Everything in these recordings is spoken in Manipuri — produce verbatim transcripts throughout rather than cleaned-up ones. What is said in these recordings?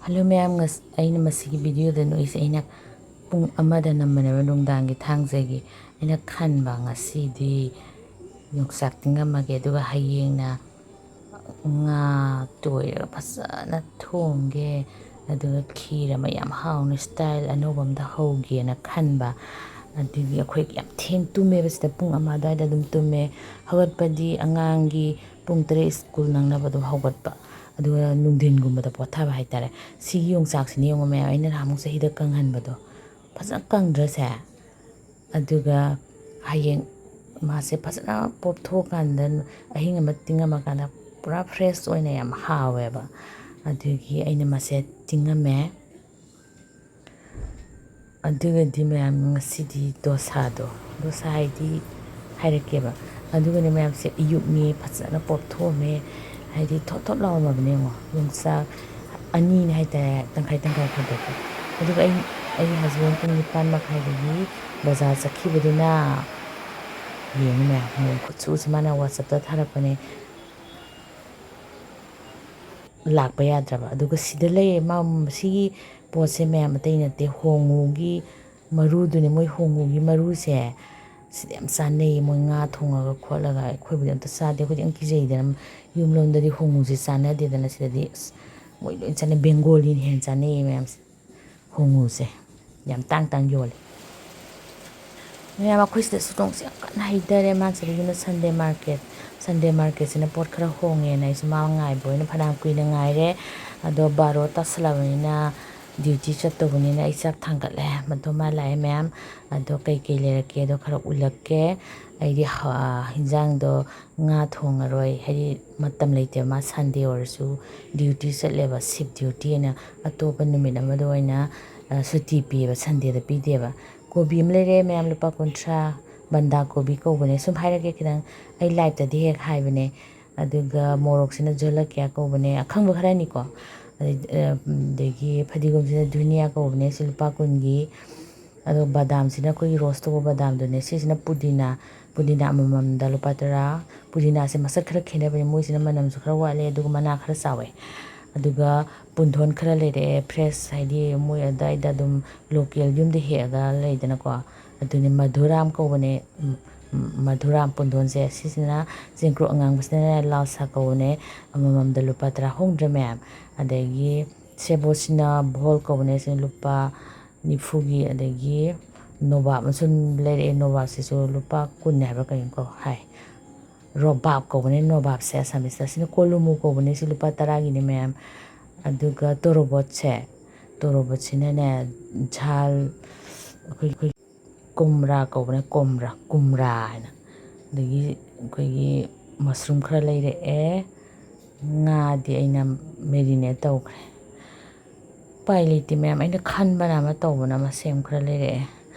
ꯍꯜꯂꯣ ꯃꯌꯥꯝ, ꯉꯁ-, ꯑꯩꯅ ꯃꯁꯤꯒꯤ ꯚꯤꯗꯤꯑꯣꯗ ꯅꯣꯛꯏꯁꯦ ꯑꯩꯅ ꯄꯨꯡ ꯑꯃꯗ ꯅꯝꯕꯅꯦꯕ, ꯅꯨꯡꯗꯥꯡꯒꯤ ꯊꯥꯡꯖꯒꯤ꯫ ꯑꯩꯅ ꯈꯟꯕ ꯉꯁꯤꯗꯤ ꯌꯣꯡꯆꯥꯛ ꯇꯤꯡꯉꯝꯃꯒꯦ, ꯑꯗꯨꯒ ꯍꯌꯦꯡꯅ ꯉꯥ ꯇꯣꯏꯔꯒ ꯐꯖꯅ ꯊꯣꯡꯒꯦ, ꯑꯗꯨꯒ ꯈꯤꯔ ꯑꯃ ꯌꯥꯝ ꯍꯥꯎꯅ ꯁ꯭ꯇꯥꯏꯜ ꯑꯅꯧꯕ ꯑꯝꯗ ꯍꯧꯒꯦꯅ ꯈꯟꯕ꯫ ꯑꯗꯨꯒꯤ ꯑꯩꯈꯣꯏ ꯌꯥꯝ ꯊꯦꯡ ꯇꯨꯝꯃꯦꯕ, ꯁꯤꯗ ꯄꯨꯡ ꯑꯃ ꯑꯗꯨꯋꯥꯏꯗ ꯑꯗꯨꯝ ꯇꯨꯝꯃꯦ꯫ ꯍꯧꯒꯠꯄꯗꯤ ꯑꯉꯥꯡꯒꯤ ꯄꯨꯡ ꯇꯔꯦꯠ ꯁ꯭ꯀꯨꯜ ꯅꯪꯅꯕ ꯑꯗꯨꯝ ꯍꯧꯒꯠꯄ, ꯑꯗꯨꯒ ꯅꯨꯡꯊꯤꯟꯒꯨꯝꯕꯗ ꯄꯣꯊꯥꯕ ꯍꯥꯏꯇꯥꯔꯦ꯫ ꯁꯤꯒꯤ ꯌꯣꯡꯆꯥꯛꯁꯤꯅ ꯌꯦꯡꯉꯣ ꯃꯌꯥꯝ, ꯑꯩꯅ ꯅꯍꯥꯟꯃꯨꯛ ꯆꯍꯤꯗ ꯀꯪꯍꯟꯕꯗꯣ, ꯐꯖꯅ ꯀꯪꯗ꯭ꯔꯁꯦ? ꯑꯗꯨꯒ ꯍꯌꯦꯡ ꯃꯥꯁꯦ ꯐꯖꯅ ꯄꯣꯞꯊꯣꯛꯑꯀꯥꯟꯗ ꯑꯍꯤꯡ ꯑꯃ ꯇꯤꯡꯉꯝꯃꯀꯥꯟꯗ ꯄꯨꯔꯥ ꯐ꯭ꯔꯦꯁ ꯑꯣꯏꯅ ꯌꯥꯝ ꯍꯥꯎꯋꯦꯕ꯫ ꯑꯗꯨꯒꯤ ꯑꯩꯅ ꯃꯥꯁꯦ ꯇꯤꯡꯉꯝꯃꯦ꯫ ꯑꯗꯨꯒꯗꯤ ꯃꯌꯥꯝ, ꯉꯁꯤꯗꯤ ꯗꯣꯁꯥꯗꯣ, ꯗꯣꯁꯥ ꯍꯥꯏꯗꯤ ꯍꯥꯏꯔꯛꯀꯦꯕ꯫ ꯑꯗꯨꯒꯅꯦ ꯃꯌꯥꯝꯁꯦ, ꯑꯌꯨꯛꯅꯦ, ꯐꯖꯅ ꯄꯣꯞꯊꯣꯛꯑꯝꯃꯦ, ꯍꯥꯏꯗꯤ ꯊꯣꯠ ꯊꯣꯠ ꯂꯥꯎꯔꯝꯃꯕꯅꯦ ꯌꯦꯡꯉꯣ꯫ ꯌꯣꯡꯆꯥꯛ ꯑꯅꯤꯅꯦ ꯍꯥꯏꯇꯥꯔꯦ, ꯇꯪꯈꯥꯏ ꯇꯪꯈꯥꯏ ꯈꯥꯏꯗꯣꯛꯄ꯫ ꯑꯗꯨꯒ ꯑꯩ, ꯑꯩꯒꯤ ꯍꯁꯕꯦꯟ ꯄꯨꯡ ꯅꯤꯄꯥꯟ ꯃꯈꯥꯏꯗꯒꯤ ꯕꯖꯥꯔ ꯆꯠꯈꯤꯕꯗꯨꯅ, ꯌꯦꯡꯉꯨ ꯃꯌꯥꯝ, ꯃꯣꯏ ꯈꯨꯠꯁꯨꯁꯦ ꯃꯥꯅ WhatsApp-ꯇ ꯊꯥꯔꯛꯄꯅꯦ, ꯂꯥꯛꯄ ꯌꯥꯗ꯭ꯔꯕ꯫ ꯑꯗꯨꯒ ꯁꯤꯗ ꯂꯩꯔꯦ, ꯃꯥ, ꯁꯤꯒꯤ ꯄꯣꯠꯁꯦ ꯃꯌꯥꯝ ꯑꯇꯩ ꯅꯠꯇꯦ, ꯍꯣꯡꯉꯨꯒꯤ ꯃꯔꯨꯗꯨꯅꯦ, ꯃꯣꯏ ꯍꯣꯡꯉꯨꯒꯤ ꯃꯔꯨꯁꯦ꯫ ꯁꯤꯗ ꯌꯥꯝ ꯆꯥꯅꯩꯌꯦ, ꯃꯣꯏ ꯉꯥ ꯊꯣꯡꯉꯒ ꯈꯣꯠꯂꯒ꯫ ꯑꯩꯈꯣꯏꯕꯨꯗꯤ ꯑꯝꯇ ꯆꯥꯗꯦ, ꯑꯩꯈꯣꯏꯗꯤ ꯌꯥꯝ ꯀꯤꯖꯩꯗꯅ꯫ ꯌꯨꯝꯂꯣꯝꯗꯗꯤ ꯍꯣꯡꯉꯨꯁꯦ ꯆꯥꯅꯗꯦꯗꯅ, ꯁꯤꯗꯗꯤ ꯑꯁ ꯃꯣꯏ ꯂꯣꯏ ꯆꯥꯅꯩ꯫ ꯕꯦꯡꯒꯣꯂꯤꯅ ꯍꯦꯟꯅ ꯆꯥꯅꯩꯌꯦ ꯃꯌꯥꯝꯁꯦ, ꯍꯣꯡꯉꯨꯁꯦ꯫ ꯌꯥꯝ ꯇꯥꯡ ꯇꯥꯡ ꯌꯣꯜꯂꯦ꯫ ꯃꯌꯥꯝ, ꯑꯩꯈꯣꯏ ꯁꯤꯗꯁꯨ ꯅꯣꯡꯁꯦ ꯌꯥꯝ ꯀꯟꯅ ꯍꯩꯊꯔꯦ꯫ ꯃꯥ ꯆꯠꯂꯤꯗꯨꯅ ꯁꯟꯗꯦ ꯃꯥꯔꯀꯦꯠ꯫ ꯁꯟꯗꯦ ꯃꯥꯔꯀꯦꯠꯁꯤꯅ ꯄꯣꯠ ꯈꯔ ꯍꯣꯡꯉꯦꯅ ꯑꯩꯁꯨ ꯃꯥ ꯉꯥꯏꯕ ꯑꯣꯏꯅ ꯐꯅꯌꯥꯝ ꯀꯨꯏꯅ ꯉꯥꯏꯔꯦ꯫ ꯑꯗꯣ ꯕꯥꯔꯣ ꯇꯥꯁꯜꯂꯕꯅꯤꯅ, ꯗ꯭ꯌꯨꯇꯤ ꯆꯠꯇꯧꯕꯅꯤꯅ ꯑꯩ ꯆꯥꯛ ꯊꯥꯡꯒꯠꯂꯦ꯫ ꯃꯗꯣ ꯃꯥ ꯂꯥꯛꯑꯦ ꯃꯌꯥꯝ꯫ ꯑꯗꯣ ꯀꯩꯀꯩ ꯂꯩꯔꯛꯀꯦꯗꯣ ꯈꯔ ꯎꯠꯂꯛꯀꯦ꯫ ꯑꯩꯗꯤ ꯍ-, ꯍꯤꯟꯖꯥꯡꯗꯣ ꯉꯥ ꯊꯣꯡꯉꯔꯣꯏ, ꯍꯥꯏꯗꯤ ꯃꯇꯝ ꯂꯩꯇꯦꯕ꯫ ꯃꯥ ꯁꯟꯗꯦ ꯑꯣꯏꯔꯁꯨ ꯗ꯭ꯌꯨꯇꯤ ꯆꯠꯂꯦꯕ, ꯁꯤꯐ ꯗ꯭ꯌꯨꯇꯤ ꯍꯥꯏꯅ꯫ ꯑꯇꯣꯞꯄ ꯅꯨꯃꯤꯠ ꯑꯃꯗ ꯑꯣꯏꯅ, ꯑ, ꯁꯨꯇꯤ ꯄꯤꯌꯦꯕ, ꯁꯟꯗꯦꯗ ꯄꯤꯗꯦꯕ꯫ ꯀꯣꯕꯤ ꯑꯃ ꯂꯩꯔꯦ ꯃꯌꯥꯝ, ꯂꯨꯄꯥ ꯀꯨꯟꯊ꯭ꯔꯥ, ꯕꯟꯗꯥ ꯀꯣꯕꯤ ꯀꯧꯕꯅꯦ꯫ ꯁꯨꯝ ꯍꯥꯏꯔꯛꯀꯦ ꯈꯤꯇꯪ, ꯑꯩ live-ꯇꯗꯤ ꯍꯦꯛ ꯍꯥꯏꯕꯅꯦ꯫ ꯑꯗꯨꯒ ꯃꯣꯔꯣꯛꯁꯤꯅ ꯖꯣꯂꯀꯤꯌꯥ ꯀꯧꯕꯅꯦ, ꯑꯀꯪꯕ ꯈꯔꯅꯤꯀꯣ꯫ ꯑꯗꯩ, ꯑ, ꯑꯗꯒꯤ ꯐꯗꯤꯒꯣꯝꯁꯤꯅ ꯙꯨꯅꯤꯌꯥ ꯀꯧꯕꯅꯦ, ꯁꯤ ꯂꯨꯄꯥ ꯀꯨꯟꯒꯤ꯫ ꯑꯗꯣ ꯕꯗꯥꯝꯁꯤꯅ ꯑꯩꯈꯣꯏꯒꯤ ꯔꯣꯁ ꯇꯧꯕ ꯕꯗꯥꯝꯗꯨꯅꯦ, ꯁꯤꯁꯤꯅ ꯄꯨꯗꯤꯅꯥ, ꯄꯨꯗꯤꯅꯥ ꯑꯃꯃꯝꯗ ꯂꯨꯄꯥ ꯇꯔꯥ꯫ ꯄꯨꯗꯤꯅꯥꯁꯦ ꯃꯁꯛ ꯈꯔ ꯈꯦꯠꯅꯕꯅꯦ, ꯃꯣꯏꯁꯤꯅ ꯃꯅꯝꯁꯨ ꯈꯔ ꯋꯥꯠꯂꯦ, ꯑꯗꯨꯒ ꯃꯅꯥ ꯈꯔ ꯆꯥꯎꯋꯦ꯫ ꯑꯗꯨꯒ ꯄꯨꯟꯊꯣꯟ ꯈꯔ ꯂꯩꯔꯛꯑꯦ, ꯐ꯭ꯔꯦꯁ, ꯍꯥꯏꯗꯤ ꯃꯣꯏ ꯑꯗꯨꯋꯥꯏꯗ ꯑꯗꯨꯝ ꯂꯣꯀꯦꯜ ꯌꯨꯝꯗ ꯍꯦꯛꯑꯒ ꯂꯩꯗꯅꯀꯣ꯫ ꯑꯗꯨꯅꯤ ꯃꯙꯨꯔꯥꯝ ꯀꯧꯕꯅꯦ꯫ ꯎꯝ, ꯎꯝ, ꯃꯙꯨꯔꯥꯝ ꯄꯨꯟꯊꯣꯟꯁꯦ, ꯁꯤꯁꯤꯅ ꯆꯦꯡꯀ꯭ꯔꯨꯞ ꯑꯉꯥꯡꯕꯁꯤꯅꯅꯦ ꯂꯥꯜ ꯁꯥꯛ ꯀꯧꯕꯅꯦ꯫ ꯑꯃꯃꯝꯗ ꯂꯨꯄꯥ ꯇꯔꯥ ꯍꯣꯡꯗ꯭ꯔ ꯃꯌꯥꯝ? ꯑꯗꯒꯤ ꯁꯦꯕꯣꯠꯁꯤꯅ ꯚꯣꯜ ꯀꯧꯕꯅꯦ, ꯁꯤꯅ ꯂꯨꯄꯥ ꯅꯤꯐꯨꯒꯤ꯫ ꯑꯗꯒꯤ ꯅꯣꯕꯥꯞ ꯑꯃꯁꯨ ꯂꯩꯔꯛꯑꯦ, ꯅꯣꯕꯥꯞꯁꯤꯁꯨ ꯂꯨꯄꯥ ꯀꯨꯟ ꯍꯥꯏꯕ꯭ꯔꯥ ꯀꯩꯅꯣ ꯀꯣ ꯍꯥꯏ꯫ ꯔꯣꯕꯥꯞ ꯀꯧꯕꯅꯦ ꯅꯣꯕꯥꯞꯁꯦ ꯑꯁꯥꯃꯤꯁꯇ꯫ ꯁꯤꯅ ꯀꯣꯂꯨꯃꯨ ꯀꯧꯕꯅꯦ, ꯁꯤ ꯂꯨꯄꯥ ꯇꯔꯥꯒꯤꯅꯦ ꯃꯌꯥꯝ꯫ ꯑꯗꯨꯒ ꯇꯣꯔꯣꯕꯣꯠꯁꯦ, ꯇꯣꯔꯣꯕꯣꯠꯁꯤꯅꯅꯦ ꯖꯥꯜ, ꯑꯩꯈꯣꯏ, ꯑꯩꯈꯣꯏ ꯀꯣꯝꯔꯥ ꯀꯧꯕꯅꯦ, ꯀꯣꯝꯔꯥ, ꯀꯨꯝꯔꯥ ꯍꯥꯏꯅ꯫ ꯑꯗꯒꯤ ꯑꯩꯈꯣꯏꯒꯤ ꯃꯁꯔꯨꯝ ꯈꯔ ꯂꯩꯔꯛꯑꯦ, ꯉꯥꯗꯤ ꯑꯩꯅ ꯃꯦꯔꯤꯅꯦꯠ ꯇꯧꯈ꯭ꯔꯦ꯫ ꯎꯄꯥꯏ ꯂꯩꯇꯦ ꯃꯌꯥꯝ, ꯑꯩꯅ ꯈꯟꯕꯅ ꯑꯃ ꯇꯧꯕꯅ ꯑꯃ, ꯁꯦꯝ ꯈꯔ ꯂꯩꯔꯛꯑꯦ꯫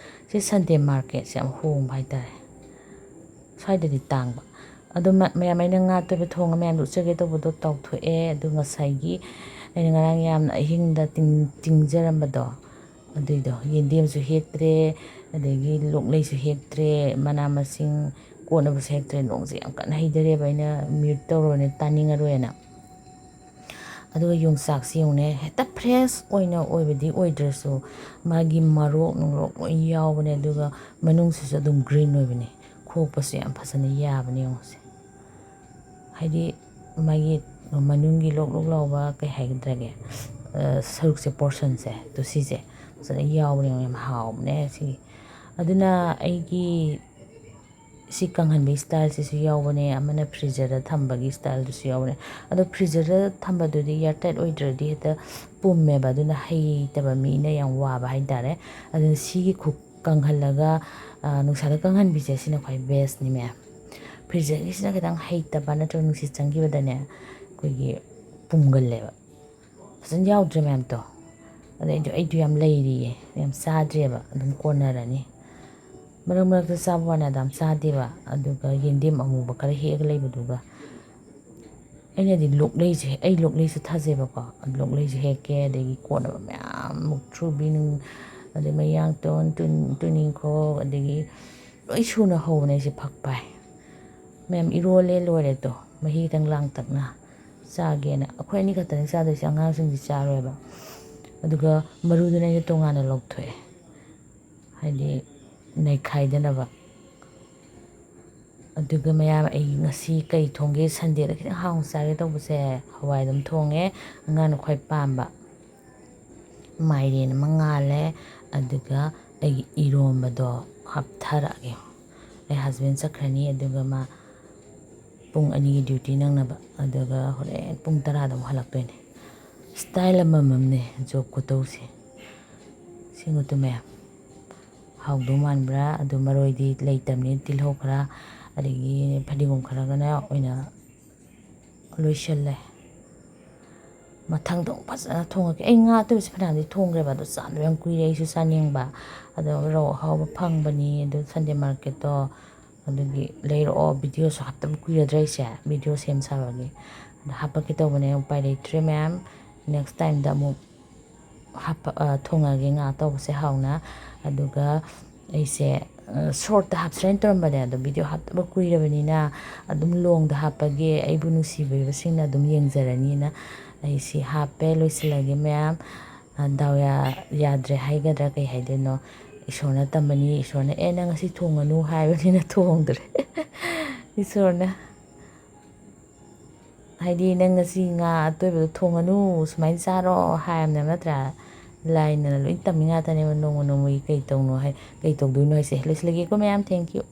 ꯁꯤ ꯁꯟꯗꯦ ꯃꯥꯔꯀꯦꯠꯁꯦ ꯌꯥꯝ ꯍꯣꯡꯕ ꯍꯥꯏꯇꯥꯔꯦ, ꯁ꯭ꯋꯥꯏꯗꯗꯤ ꯇꯥꯡꯕ꯫ ꯑꯗꯣ ꯃ-, ꯃꯌꯥꯝ, ꯑꯩꯅ ꯉꯥ ꯑꯇꯣꯏꯕ ꯊꯣꯡꯉ ꯃꯌꯥꯝꯗ ꯎꯠꯆꯒꯦ ꯇꯧꯕꯗꯣ ꯇꯥꯎꯊꯣꯛꯑꯦ꯫ ꯑꯗꯨ ꯉꯁꯥꯏꯒꯤ ꯑꯩꯅ ꯉꯔꯥꯡ ꯌꯥꯝꯅ ꯑꯍꯤꯡꯗ ꯇꯤꯡ-, ꯇꯤꯡꯖꯔꯝꯕꯗꯣ, ꯑꯗꯨꯏꯗꯣ, ꯌꯦꯟꯗꯦꯝꯁꯨ ꯍꯦꯛꯇ꯭ꯔꯦ, ꯑꯗꯒꯤ ꯂꯣꯛꯂꯩꯁꯨ ꯍꯦꯛꯇ꯭ꯔꯦ, ꯃꯅꯥ ꯃꯁꯤꯡ ꯀꯣꯠꯅꯕꯁꯨ ꯍꯦꯛꯇ꯭ꯔꯦ꯫ ꯅꯣꯡꯁꯦ ꯌꯥꯝ ꯀꯟꯅ ꯍꯩꯊꯔꯦꯕ, ꯑꯩꯅ ꯃ꯭ꯌꯨꯠ ꯇꯧꯔꯨꯔꯅꯦ, ꯇꯥꯅꯤꯡꯉꯔꯣꯏꯅ꯫ ꯑꯗꯨꯒ ꯌꯣꯡꯆꯥꯛꯁꯤ ꯌꯦꯡꯉꯨꯅꯦ, ꯍꯦꯛꯇ ꯐ꯭ꯔꯦꯁ ꯑꯣꯏꯅ ꯑꯣꯏꯕꯗꯤ ꯑꯣꯏꯗ꯭ꯔꯁꯨ, ꯃꯥꯒꯤ ꯃꯔꯣꯛ ꯅꯨꯡꯂꯣꯛ ꯂꯣꯏ ꯌꯥꯎꯕꯅꯦ꯫ ꯑꯗꯨꯒ ꯃꯅꯨꯡꯁꯤꯁꯨ ꯑꯗꯨꯝ ꯒ꯭ꯔꯤꯟ ꯑꯣꯏꯕꯅꯦ, ꯈꯣꯛꯄꯁꯨ ꯌꯥꯝ ꯐꯖꯅ ꯌꯥꯕꯅꯦ꯫ ꯌꯦꯡꯉꯨꯁꯦ, ꯍꯥꯏꯗꯤ ꯃꯥꯒꯤ ꯃꯅꯨꯡꯒꯤ ꯂꯣꯛ ꯂꯣꯛ ꯂꯥꯎꯕ, ꯀꯩ ꯍꯥꯏꯒꯗ꯭ꯔꯒꯦ, ꯑ, ꯁꯔꯨꯛꯁꯦ, ꯄꯣꯔꯁꯟꯁꯦ, ꯑꯗꯣ ꯁꯤꯁꯦ ꯐꯖꯅ ꯌꯥꯎꯕꯅꯦ, ꯌꯥꯝ ꯍꯥꯎꯕꯅꯦ ꯁꯤ꯫ ꯑꯗꯨꯅ ꯑꯩꯒꯤ ꯁꯤ ꯀꯪꯍꯟꯕꯒꯤ ꯁ꯭ꯇꯥꯏꯜꯁꯤꯁꯨ ꯌꯥꯎꯕꯅꯦ, ꯑꯃꯅ ꯐ꯭ꯔꯤꯖꯔꯗ ꯊꯝꯕꯒꯤ ꯁ꯭ꯇꯥꯏꯜꯗꯨꯁꯨ ꯌꯥꯎꯕꯅꯦ꯫ ꯑꯗꯣ ꯐ꯭ꯔꯤꯖꯔꯗ ꯊꯝꯕꯗꯨꯗꯤ ꯏꯌꯥꯔ ꯇꯥꯏꯠ ꯑꯣꯏꯗ꯭ꯔꯗꯤ ꯍꯦꯛꯇ ꯄꯨꯝꯃꯦꯕ, ꯑꯗꯨꯅ ꯍꯩꯇꯕ ꯃꯤꯅ ꯌꯥꯝ ꯋꯥꯕ ꯍꯥꯏꯇꯥꯔꯦ꯫ ꯑꯗꯨꯅ ꯁꯤꯒꯤ ꯈꯨ-, ꯀꯪꯍꯜꯂꯒ, ꯑ, ꯅꯨꯡꯁꯥꯗ ꯀꯪꯍꯟꯕꯤꯁꯦ, ꯁꯤꯅ ꯈ꯭ꯋꯥꯏ ꯕꯦꯁꯅꯤ ꯃꯌꯥꯝ꯫ ꯐ꯭ꯔꯤꯖꯔꯒꯤꯁꯤꯅ ꯈꯤꯇꯪ ꯍꯩꯇꯕ ꯅꯠꯇ꯭ꯔꯒ ꯅꯨꯡꯁꯤꯠ ꯆꯪꯈꯤꯕꯗꯅꯦ, ꯑꯩꯈꯣꯏꯒꯤ ꯄꯨꯝꯒꯜꯂꯦꯕ꯫ ꯐꯖꯅ ꯌꯥꯎꯗ꯭ꯔꯦ ꯃꯌꯥꯝꯗꯣ꯫ ꯑꯗꯩ ꯑꯩꯗꯣ, ꯑꯩꯗꯣ ꯌꯥꯝ ꯂꯩꯔꯤꯌꯦ, ꯌꯥꯝ ꯆꯥꯗ꯭ꯔꯦꯕ, ꯑꯗꯨꯝ ꯀꯣꯟꯅꯔꯅꯤ꯫ ꯃꯔꯛ ꯃꯔꯛꯇ ꯆꯥꯕ ꯋꯥꯅꯤ, ꯑꯗꯨꯝ ꯆꯥꯗꯦꯕ꯫ ꯑꯗꯨꯒ ꯌꯦꯟꯗꯦꯝ ꯑꯃꯨꯕ ꯈꯔ ꯍꯦꯛꯑꯒ ꯂꯩꯕꯗꯨꯒ꯫ ꯑꯩꯅꯗꯤ ꯂꯣꯛꯂꯩꯁꯦ, ꯑꯩ ꯂꯣꯛꯂꯩꯁꯨ ꯊꯥꯖꯩꯕꯀꯣ, ꯂꯣꯛꯂꯩꯁꯨ ꯍꯦꯛꯀꯦ, ꯑꯗꯒꯤ ꯀꯣꯠꯅꯕ ꯃꯌꯥꯝ, ꯃꯨꯛꯊ꯭ꯔꯨꯕꯤ ꯅꯨꯡ, ꯑꯗꯩ ꯃꯌꯥꯡꯇꯣꯟ, ꯇꯨꯟ-, ꯇꯨꯅꯤꯡꯈꯣꯛ, ꯑꯗꯒꯤ ꯂꯣꯏ ꯁꯨꯅ ꯍꯧꯕꯅꯦ ꯑꯩꯁꯦ, ꯐꯛ ꯄꯥꯏ꯫ ꯃꯌꯥꯝ ꯏꯔꯣꯜꯂꯦ, ꯂꯣꯏꯔꯦ ꯇꯣ, ꯃꯍꯤ ꯈꯤꯇꯪ ꯂꯥꯡꯇꯛꯅ꯫ ꯆꯥꯒꯦꯅ꯫ ꯑꯩꯈꯣꯏ ꯑꯅꯤ ꯈꯛꯇꯅꯤ ꯆꯥꯗꯣꯏꯁꯦ, ꯑꯉꯥꯡꯁꯤꯡꯗꯤ ꯆꯥꯔꯣꯏꯕ꯫ ꯑꯗꯨꯒ ꯃꯔꯨꯗꯨꯅ ꯑꯩꯅ ꯇꯣꯉꯥꯟꯅ ꯂꯧꯊꯣꯛꯑꯦ, ꯍꯥꯏꯗꯤ ꯅꯩꯈꯥꯏꯗꯅꯕ꯫ ꯑꯗꯨꯒ ꯃꯌꯥꯝ, ꯑꯩ ꯉꯁꯤ ꯀꯩ ꯊꯣꯡꯒꯦ, ꯁꯟꯗꯦꯗ ꯈꯤꯇꯪ ꯍꯥꯎꯅ ꯆꯥꯒꯦ ꯇꯧꯕꯁꯦ, ꯍꯋꯥꯏ ꯑꯗꯨꯝ ꯊꯣꯡꯉꯦ, ꯑꯉꯥꯡꯅ ꯈ꯭ꯋꯥꯏ ꯄꯥꯝꯕ꯫ ꯃꯥꯏꯔꯦꯟ ꯑꯃ ꯉꯥꯜꯂꯦ, ꯑꯗꯨꯒ ꯑꯩꯒꯤ ꯏꯔꯣꯝꯕꯗꯣ ꯍꯥꯞꯊꯔꯛꯑꯒꯦ꯫ ꯑꯩ ꯍꯁꯕꯦꯟ ꯆꯠꯈ꯭ꯔꯅꯤ, ꯑꯗꯨꯒ ꯃꯥ ꯄꯨꯡ ꯑꯅꯤꯒꯤ ꯗ꯭ꯌꯨꯇꯤ ꯅꯪꯅꯕ, ꯑꯗꯨꯒ ꯍꯣꯔꯦꯟ ꯄꯨꯡ ꯇꯔꯥꯗ ꯑꯃꯨꯛ ꯍꯜꯂꯛꯇꯣꯏꯅꯦ꯫ ꯁ꯭ꯇꯥꯏꯜ ꯑꯃꯃꯝꯅꯦ ꯖꯣꯕ ꯈꯨꯇꯧꯁꯦ꯫ ꯁꯤꯡꯉꯨ ꯇꯨ ꯃꯌꯥꯝ꯫ ꯍꯥꯎꯗꯧ ꯃꯥꯟꯕ꯭ꯔꯥ? ꯑꯗꯨ ꯃꯔꯣꯏꯗꯤ ꯂꯩꯇꯕꯅꯤꯅ ꯇꯤꯜꯍꯧ ꯈꯔ, ꯑꯗꯒꯤ ꯐꯗꯤꯒꯣꯝ ꯈꯔꯒꯅ ꯑꯣꯏꯅ ꯂꯣꯏꯁꯤꯜꯂꯦ꯫ ꯃꯊꯪꯗ ꯑꯃꯨꯛ ꯐꯖꯅ ꯊꯣꯡꯉꯒꯦ꯫ ꯑꯩ ꯉꯥ ꯑꯇꯣꯏꯕꯁꯦ ꯐꯅꯌꯥꯝꯗꯤ ꯊꯣꯡꯈ꯭ꯔꯦꯕ, ꯑꯗꯣ ꯆꯥꯗꯕ ꯌꯥꯝ ꯀꯨꯏꯔꯦ, ꯑꯩꯁꯨ ꯆꯥꯅꯤꯡꯕ꯫ ꯑꯗꯣ ꯔꯧ ꯑꯍꯥꯎꯕ ꯐꯪꯕꯅꯤ, ꯑꯗꯨ ꯁꯟꯗꯦ ꯃꯥꯔꯀꯦꯠꯇꯣ, ꯑꯗꯨꯒꯤ ꯂꯩꯔꯛꯑꯣ꯫ ꯚꯤꯗꯤꯑꯣꯁꯨ ꯍꯥꯞꯇꯕ ꯀꯨꯏꯔꯗ꯭ꯔꯥ ꯑꯩꯁꯦ, ꯚꯤꯗꯤꯑꯣ ꯁꯦꯝ ꯁꯥꯕꯒꯤ꯫ ꯑꯗꯣ ꯍꯥꯞꯄꯛꯀꯦ ꯇꯧꯕꯅꯦ, ꯎꯄꯥꯏ ꯂꯩꯇ꯭ꯔꯦ ꯃꯌꯥꯝ꯫ ꯅꯦꯛꯁ ꯇꯥꯏꯝꯗ ꯑꯃꯨꯛ ꯍꯥꯞꯄ-, ꯑ, ꯊꯣꯡꯉꯒꯦ ꯉꯥ ꯑꯇꯥꯎꯕꯁꯦ ꯍꯥꯎꯅ꯫ ꯑꯗꯨꯒ ꯑꯩꯁꯦ, ꯑ, ꯁꯣꯔꯠꯇ ꯍꯥꯞꯁꯤꯔꯅ ꯇꯧꯔꯝꯕꯅꯦ, ꯑꯗꯣ ꯚꯤꯗꯤꯑꯣ ꯍꯥꯞꯇꯕ ꯀꯨꯏꯔꯕꯅꯤꯅ ꯑꯗꯨꯝ ꯂꯣꯡꯗ ꯍꯥꯞꯄꯒꯦ, ꯑꯩꯕꯨ ꯅꯨꯡꯁꯤꯕꯤꯕꯁꯤꯡꯅ ꯑꯗꯨꯝ ꯌꯦꯡꯖꯔꯅꯤꯅ ꯑꯩ ꯁꯤ ꯍꯥꯞꯄꯦ꯫ ꯂꯣꯏꯁꯤꯜꯂꯒꯦ ꯃꯌꯥꯝ꯫ ꯑ, ꯗꯥꯎ ꯌꯥ-, ꯌꯥꯗ꯭ꯔꯦ ꯍꯥꯏꯒꯗ꯭ꯔꯥ ꯀꯩ ꯍꯥꯏꯗꯣꯏꯅꯣ? ꯏꯁꯣꯔꯅ ꯇꯝꯕꯅꯤ, ꯏꯁꯣꯔꯅ "ꯑꯦ, ꯅꯪ ꯉꯁꯤ ꯊꯣꯡꯉꯅꯨ" ꯍꯥꯏꯕꯅꯤꯅ ꯊꯣꯡꯗ꯭ꯔꯦ꯫ ꯏꯁꯣꯔꯅ, ꯍꯥꯏꯗꯤ, "ꯅꯪ ꯉꯁꯤ ꯉꯥ ꯑꯇꯣꯏꯕꯗꯣ ꯊꯣꯡꯉꯅꯨ, ꯁꯨꯃꯥꯏꯅ ꯆꯥꯔꯣ" ꯍꯥꯏꯔꯕꯅꯦꯕ, ꯅꯠꯇ꯭ꯔꯥ? ꯂꯥꯏꯅ ꯂꯣꯏ ꯇꯝꯃꯤ ꯉꯥꯛꯇꯅꯦꯕ, ꯅꯣꯡꯃ ꯅꯣꯡꯃꯒꯤ ꯀꯩ ꯇꯧꯅꯣ ꯍꯥꯏ-, ꯀꯩ ꯇꯧꯗꯣꯏꯅꯣ ꯍꯥꯏꯁꯦ꯫ ꯂꯣꯏꯁꯤꯜꯂꯒꯦꯀꯣ ꯃꯌꯥꯝ, thank you꯫